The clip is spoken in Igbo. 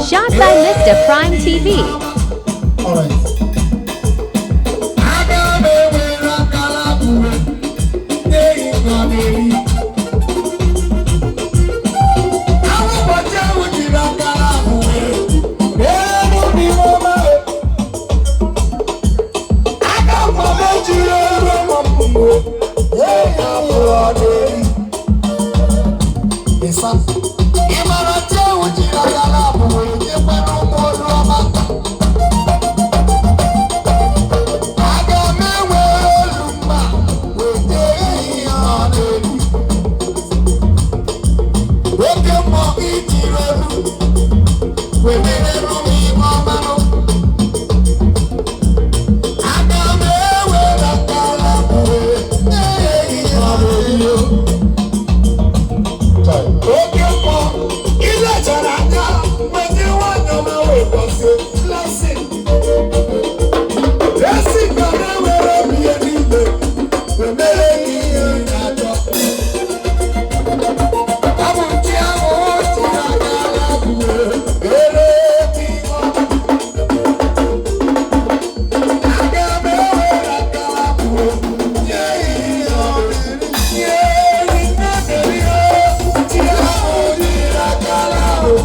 Shot by Mr. Prime TV. All right. Aga m ewere akara uwe nye ihe ọ na-eri. Ahụ ụbọchị ahụ jiri akara uwe elu n'ihe ọma. Aka mma m ejiri elu ọmụmụ nye ya abụọ ọ na-eri. Ịsa. Ị mara chi ahụ jiri akara uwe nyekwara ụmụ olu ọma. Aga m enwere olu mma weta ihe ọ na-eri. Oke mmụọ ijiri olu wemere m ihe ọmanụ. Aga m ewere akara wee nye ihe ọ na-eri. Oke mmụọ ilechara anya wete nwanyị ọma wee gọzie blessing. Esi ka na-ewere obi ya niile wemere gị ihe na-achọ. Ọ bụ chi ahụ chiri aka na-abụghị ere gị ọma. Aga m ewere aka abụọ nye ihe oriri, nye nne dịrị ya. Chi ahụ jiri aka na-abụ